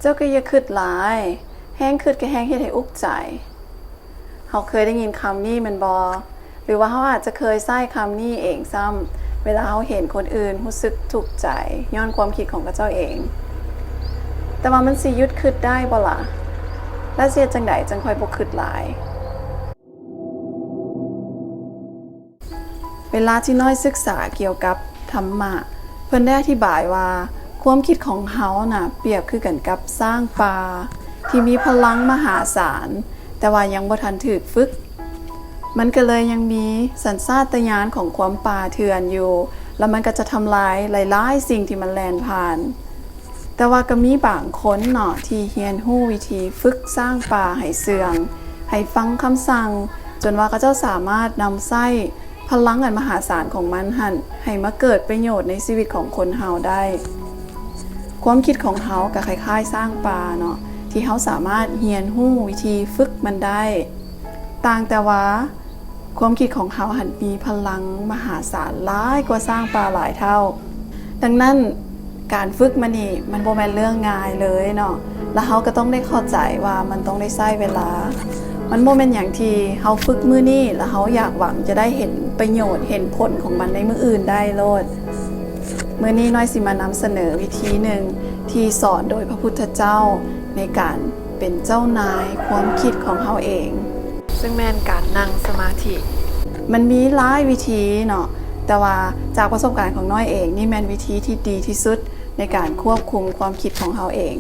ເຈົ້າກໍຢ່າຄິດຫຼາຍ, ແຮງຄິດກໍແຮງເຮັດໃຫ້ອຸກໃຈ. ເຮົາເຄີຍໄດ້ຍິນຄຳນີ້ແມ່ນບໍ່? ຫຼືວ່າເຮົາອາດຈະເຄີຍໃຊ້ຄຳນີ້ເອງຊ້ຳ ເວລາເຮົາເຫັນຄົນອື່ນຮູ້ສຶກທຸກໃຈຍ້ອນຄວາມຄິດຂອງເຂົາເຈົ້າເອງ. ແຕ່ວ່າມັນຊິຢຸດຄິດໄດ້ບໍ່ລະ? ແລະ ຊິເຮັດຈັ່ງໃດຈັ່ງຄ່ອຍບໍ່ຄິດຫຼາຍ? ເວລາທີ່ນ້ອຍສຶກສາກ່ຽວກັບທຳມະ, ເພິ່ນໄດ້ອະທິບາຍວ່າ ຄວາມຄິດຂອງເຮົານະ ປຽບຄືກັນກັບຊ້າງປ່າທີ່ມີພະລັງມະຫາສານ, ແຕ່ວ່າຍັງບໍ່ທັນຖືກຝຶກ. ມັນກໍເລີຍຍັງມີສັນຊາດຕະຍານຂອງຄວາມປ່າເຖື່ອນຢູ່, ແລ້ວມັນກໍຈະທຳລາຍຫຼາຍໆສິ່ງທີ່ມັນແລ່ນຜ່ານ. ແຕ່ວ່າກໍມີບາງຄົນເນາະ ທີ່ຮຽນຮູ້ວິທີຝຶກຊ້າງປ່າໃຫ້ເຊື່ອງ, ໃຫ້ຟັງຄຳສັ່ງ, ຈົນວ່າເຂົາເຈົ້າສາມາດນຳໃຊ້ພະລັງອັນມະຫາສານຂອງມັນຫັ້ນ ໃຫ້ມາເກີດປະໂຫຍດໃນຊີວິດຂອງຄົນເຮົາໄດ້. ຄວາມຄິດຂອງເຮົາກໍຄ້າຍໆຊ້າງປ່າເນາະ ທີ່ເຮົາສາມາດຮຽນຮູ້ວິທີຝຶກມັນໄດ້. ຕ່າງແຕ່ວ່າ ຄວາມຄິດຂອງເຮົາຫັ້ນມີພະລັງມະຫາສານຫຼາຍກວ່າຊ້າງປ່າຫຼາຍເທົ່າ. ດັ່ງນັ້ນ ການຝຶກມັນນີ້ມັນບໍ່ແມ່ນເລື່ອງງ່າຍເລີຍເນາະ, ແລະ ເຮົາກໍຕ້ອງໄດ້ເຂົ້າໃຈວ່າມັນຕ້ອງໄດ້ໃຊ້ເວລາ. ມັນບໍ່ແມ່ນຫຍັງທີ່ເຮົາຝຶກມື້ນີ້ ແລ້ວເຮົາຢາກຫວັງຈະໄດ້ເຫັນປະໂຫຍດ, ເຫັນຜົນຂອງມັນໃນມື້ອື່ນໄດ້ໂລດ. ມື້ນີ້ນ້ອຍຊິມານຳສະເໜີວິທີໜຶ່ງທີ່ສອນໂດຍພະພຸດທະເຈົ້າໃນການ ເປັນເຈົ້ານາຍຄວາມຄິດຂອງເຮົາເອງ, ເຊິ່ງແມ່ນການນັ່ງສະມາທິ. ມັນມີຫຼາຍວິທີເນາະ, ແຕ່ວ່າຈາກປະສົບການຂອງນ້ອຍເອງ, ນີ້ແມ່ນວິທີທີ່ດີທີ່ສຸດໃນການຄວບຄຸມຄວາມຄິດຂອງເຮົາເອງ.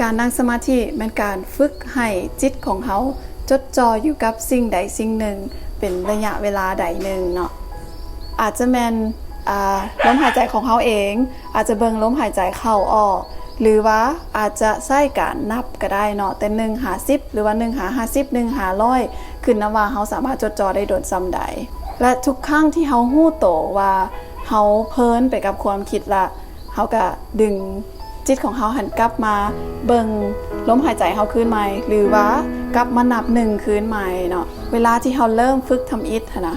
ການນັ່ງສະມາທິແມ່ນການຝຶກໃຫ້ຈິດຂອງເຮົາຈົດຈ່ອຢູ່ກັບສິ່ງໃດສິ່ງໜຶ່ງເປັນໄລຍະເວລາໃດໜຶ່ງເນາະ. ອາດຈະແມ່ນ ອາ ລົມຫາຍໃຈຂອງເຮົາເອງ, ອາດຈະເບິ່ງລົມຫາຍໃຈເຂົ້າອອກ, ຫຼືວ່າອາດຈະໃຊ້ການນັບກໍໄດ້ເນາະ, ແຕ່ໜຶ່ງຫາສິບ ຫຼືວ່າໜຶ່ງຫາຫ້າສິບ ໜຶ່ງຫາຮ້ອຍ ຂຶ້ນນຳວ່າເຮົາສາມາດຈົດຈ່ອໄດ້ດົນສ່ຳໃດ. ແລະ ທຸກຄັ້ງທີ່ເຮົາຮູ້ໂຕວ່າເຮົາເພີນໄປກັບຄວາມຄິດລະ, ເຮົາກະດຶງຈິດຂອງເຮົາຫັ້ນກັບມາເບິ່ງລົມຫາຍໃຈເຮົາຄືນໃໝ່ ຫຼືວ່າກັບມານັບໜຶ່ງຄືນໃໝ່ເນາະ. ເວລາທີ່ເຮົາເລີ່ມຝຶກທຳອິດຫັ້ນນະ,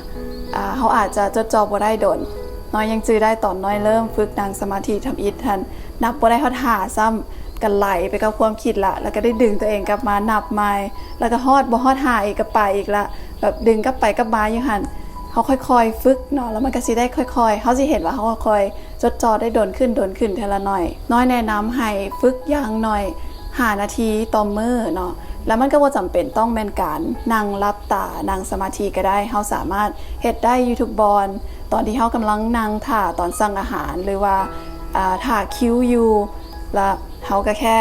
ອາ, ເຮົາອາດຈະຈົດຈ່ອບໍ່ໄດ້ດົນ. ນ້ອຍຍັງຈື່ໄດ້ຕອນນ້ອຍເລີ່ມຝຶກນັ່ງສະມາທິທຳອິດຫັ້ນ, ນັບບໍ່ໄດ້ຮອດຫ້າຊ້ຳ, ກະໄຫຼໄປກັບຄວາມຄິດລະ, ແລ້ວກະໄດ້ດຶງຕົວເອງກັບມານັບໃໝ່, ແລ້ວກະຮອດ ບໍ່ຮອດຫ້າອີກ ກະໄປອີກລະ, ແບບດຶງກັບໄປກັບມາຢູ່ຫັ້ນ. ເຮົາຄ່ອຍໆຝຶກເນາະ, ແລ້ວມັນກະຊິໄດ້ຄ່ອຍໆ, ເຮົາຊິເຫັນວ່າເຮົາຄ່ອຍໆ ຈົດຈ່ອໄດ້ດົນຂຶ້ນ ດົນຂຶ້ນເທື່ອລະໜ້ອຍ. ນ້ອຍແນະນຳໃຫ້ຝຶກຢ່າງໜ້ອຍຫ້ານາທີຕໍ່ມື້ເນາະ, ແລ້ວມັນກໍບໍ່ຈຳເປັນຕ້ອງແມ່ນການນັ່ງຫຼັບຕາ ນັ່ງສະມາທິກໍໄດ້. ເຮົາສາມາດເຮັດໄດ້ຢູ່ທຸກບ່ອນ, ຕອນທີ່ເຮົາກຳລັງນັ່ງຖ້າຕອນສັ່ງອາຫານ ຫຼືວ່າ ອາ ຖ້າຄິວຢູ່, ລະເຮົາກໍແຄ່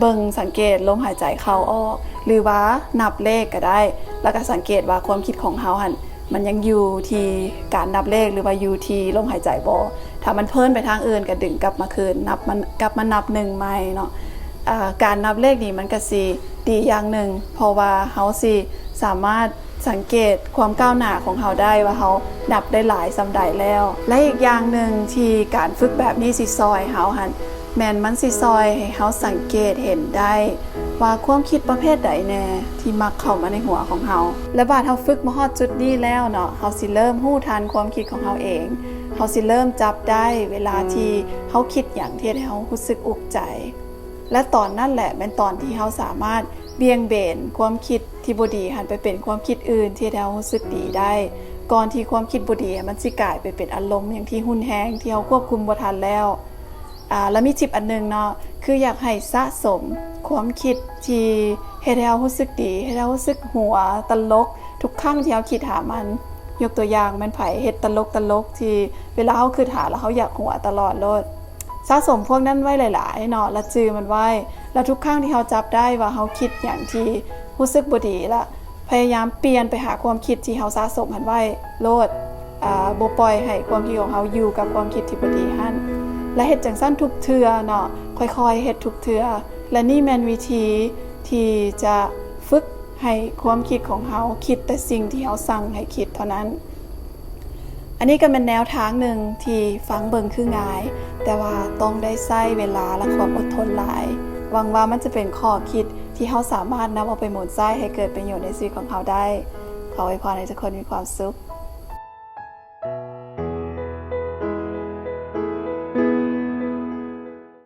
ເບິ່ງສັງເກດລົມຫາຍໃຈເຂົ້າອອກ ຫຼືວ່ານັບເລກກໍໄດ້, ແລ້ວກໍສັງເກດວ່າຄວາມຄິດຂອງເຮົາຫັ້ນ ມັນຍັງຢູ່ທີ່ການນັບເລກ ຫຼືວ່າຢູ່ທີ່ລົມຫາຍໃຈບໍ່. ຖ້າມັນເພີນໄປທາງອື່ນ ກໍດຶງກັບມາຄືນ, ນັບມັນ ກັບມານັບໜຶ່ງໃໝ່ເນາະ. ອາ ການນັບເລກນີ້ມັນກໍຊິດີຢ່າງໜຶ່ງ, ເພາະວ່າເຮົາຊິສາມາດ ສັງເກດຄວາມກ້າວໜ້າຂອງເຮົາໄດ້ວ່າເຮົານັບໄດ້ຫຼາຍສ່ຳໃດແລ້ວ. ແລະ ອີກຢ່າງໜຶ່ງທີ່ການຝຶກແບບນີ້ຊິຊ່ອຍເຮົາຫັ້ນ ແມ່ນມັນຊິຊ່ອຍໃຫ້ເຮົາສັງເກດເຫັນໄດ້ວ່າຄວາມຄິດປະເພດໃດແດ່ທີ່ມັກເຂົ້າມາໃນຫົວຂອງເຮົາ. ແລະ ບາດເຮົາຝຶກມາຮອດຈຸດນີ້ແລ້ວເນາະ, ເຮົາຊິເລີ່ມຮູ້ທັນຄວາມຄິດຂອງເຮົາເອງ, ເຮົາຊິເລີ່ມຈັບໄດ້ເວລາທີ່ເຮົາຄິດຫຍັງທີ່ເຮັດໃຫ້ເຮົາຮູ້ສຶກອຸກໃຈ. ແລະ ຕອນນັ້ນແຫຼະແມ່ນຕອນທີ່ເຮົາສາມາດບ່ຽງເບນຄວາມຄິດທີ່ບໍ່ດີຫັ້ນໄປເປັນຄວາມຄິດອື່ນທີ່ເຮັດໃຫ້ເຮົາຮູ້ສຶກດີໄດ້, ກ່ອນທີ່ຄວາມຄິດບໍ່ດີມັນຊິກາຍໄປເປັນອາລົມຫຍັງທີ່ຮຸນແຮງທີ່ເຮົາຄວບຄຸມບໍ່ທັນແລ້ວ. ອາ ແລະ ມີທິບອັນໜຶ່ງເນາະ, ຄືຢາກໃຫ້ສະສົມຄວາມຄິດທີ່ເຮັດໃຫ້ເຮົາຮູ້ສຶກດີ, ເຮັດໃຫ້ເຮົາຮູ້ສຶກຫົວຕະຫຼົກທຸກຄັ້ງທີ່ເຮົາຄິດຫາມັນ. ຍົກຕົວຢ່າງແມ່ນໃຜເຮັດຕະຫຼົກໆ ທີ່ເວລາເຮົາຄິດຫາແລ້ວເຮົາຢາກຫົວຕະຫຼອດໂລດ. ສະສົມພວກນັ້ນໄວ້ຫຼາຍໆເນາະ ແລະ ຈື່ມັນໄວ້, ແລະ ທຸກຄັ້ງທີ່ເຮົາຈັບໄດ້ວ່າເຮົາຄິດຫຍັງທີ່ຮູ້ສຶກບໍ່ດີລະ ພະຍາຍາມປ່ຽນໄປຫາຄວາມຄິດທີ່ເຮົາສະສົມຫັ້ນໄວ້ໂລດ, ອາ ບໍ່ປ່ອຍໃຫ້ຄວາມຄິດຂອງເຮົາຢູ່ກັບຄວາມຄິດທີ່ບໍ່ດີຫັ້ນ, ແລະ ເຮັດຈັ່ງຊັ້ນທຸກເທື່ອເນາະ, ຄ່ອຍໆເຮັດທຸກເທື່ອ. ແລະ ນີ້ແມ່ນວິທີທີ່ຈະຝຶກ ໃຫ້ຄວາມຄິດຂອງເຮົາຄິດແຕ່ສິ່ງທີ່ເຮົາສັ່ງໃຫ້ຄິດເທົ່ານັ້ນ. ອັນນີ້ກໍແມ່ນແນວທາງໜຶ່ງທີ່ຟັງເບິ່ງຄືງ່າຍ, ແຕ່ວ່າຕ້ອງໄດ້ໃຊ້ເວລາ ແລະ ຄວາມອົດທົນຫຼາຍ. ຫວັງວ່າມັນຈະເປັນຂໍ້ຄິດທີ່ເຮົາສາມາດນຳເອົາໄປໝູນໃຊ້ໃຫ້ເກີດປະໂຫຍດໃນຊີວິດຂອງເຮົາໄດ້. ຂໍອວຍພອນໃຫ້ທຸກຄົນມີຄວາມສຸກ.